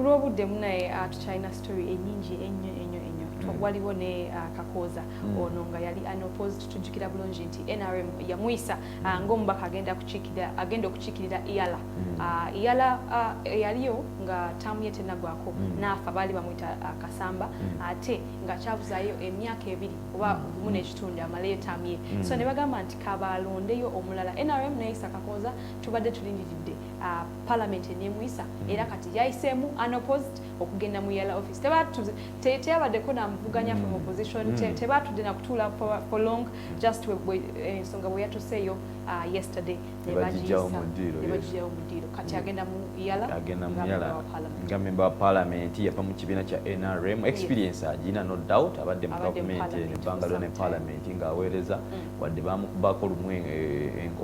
Ku lw'obudde munaye, tukyalina story ennyingi ennyo ennyo ennyo. Waliwo ne Kakooza ono nga yali unopposed. Tujjukira bulungi nti NRM yamuyisa ng'omubaka agenda okukiikirira EALA. EALA eyaliyo nga taamu ye tenagwako n'afa, baali bamuyita Kasamba, ate nga kyabuzaayo emyaka 2 oba 1.5 amaleyo taamu ye. So ne bagamba nti kabalondeyo omulala. NRM neyisa Kakooza. Tubadde tulindiridde parliament enemuyisa, era kati yayiseemu unopposed okugenda mu EALA office. Teyabaddeko namuvuganya from opposition. Tebatudde nakutuula for long, just ensonga bwe yatuseeyo yesterday ne Ne bagiggyawo bagiyisa, mu ddiiro, ne yes. bagiggyawo mu ddiiro. Kati agenda mu EALA Agenda nga mu EALA member wa parliament. Nga member wa parliament. Yava mu kibiina kya NRM. Experience agina, no doubt. Abadde mu Abadde mu gavumenti eno parliament ebbanga for lyonna, some time. Parliament ng'aweereza, wadde bamukubako lumu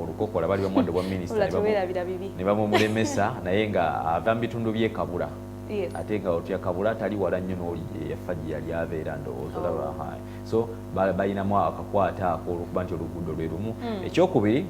olukokola, bali bamuwadde bwa minisita Wabula teweerabira bibi. ne bamumulemesa, naye nga ava mu bitundu by'e Kabula. Ate nga otya Kabula tali wala nnyo n'oli eyafa gye yali abeera, ndowooza olaba. So balinamu akakwate ako olwokuba nti oluguudo lwe lumu. Ekyokubiri,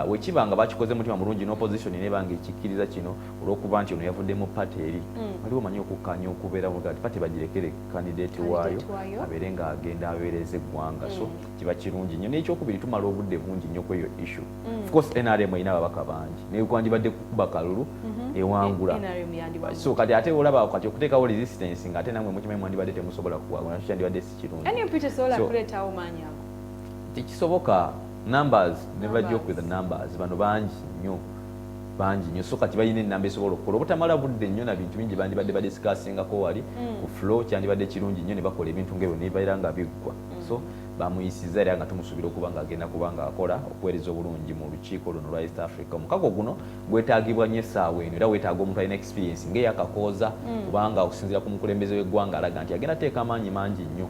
wekiba nga bakikoze mutima mulungi n'opposition nebanga ekikkiriza kino, olwokuba nti ono yavudde mu party eri, waliwo omanyi okukkaanya okubeera nti party bagirekere candidate waayo Candidate waayo. abeere ng'agenda aweereza eggwanga. So kiba kirungi nnyo. N'ekyokubiri, tumala obudde bungi nnyo ku eyo issue. Of course NRM erina ababaka bangi, naye kwandibadde kukuba kalulu ewangula. NRM yandiwangula. So kati ate olaba kati okuteekawo resistance nga ate namwe mukimanyi mwandibadde temusobola kuwangula, nakyo kyandibadde si kirungi. NUP tesobola kuleetawo maanyi ago. Tekisoboka. Numbers, never Numbers. joke with the numbers. Bano bangi nnyo, bangi nnyo. So kati balina enamba esobola okukola obutamala budde nnyo na bintu bingi bandibadde badiscussingako wali ku floor. Kyandibadde kirungi nnyo ne bakola ebintu ngaebyo nebibeera nga biggwa. So bamuyisiza era nga tumusuubira okuba nga agenda kuba nga akola okuweereza obulungi mu lukiiko luno lwa East Africa. Omukago guno gwetaagibwa nnyo essaawa eno, era weetaaga omuntu alina experience ng'eyakakooza, kubanga okusinziira ku mukulembeze w'eggwanga alaga nti agenda teeka amaanyi mangi nnyo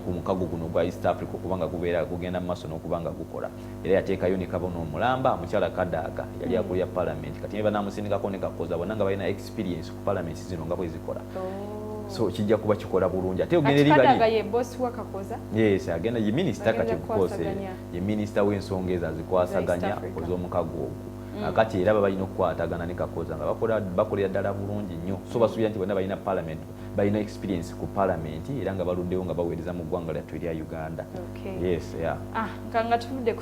ku mukago guno ogwa East Africa okuba nga gubeera gugenda mu maaso n'okuba nga gukola. Era yateekayo ne kabona omulamba, mukyala Kadaaga, yali akulira parliament. Kati ne banaamusindikako ne Kakooza, bonna nga balina experience ku parliament zino nga bwe zikola. So kijja kuba kikola bulungi. Ate ogenda Kati eri bali Kadaga ye boss wa Kakoza. Yes, agenda ye minisita kati. Bagenda Of course, kukwasaganya. ye minisita w'ensonga ezo azikwasaganya East Africa. ez'omukago ogwo. Kati era baba balina okukwatagana ne Kakoza nga bakolera ddala bulungi nnyo. So basuubira nti bonna balina parliament, balina experience ku parliament, era nga baluddewo nga baweereza mu ggwanga lyattu erya Uganda. Okay. Yes, yeah. Ah, nga tuvudde ku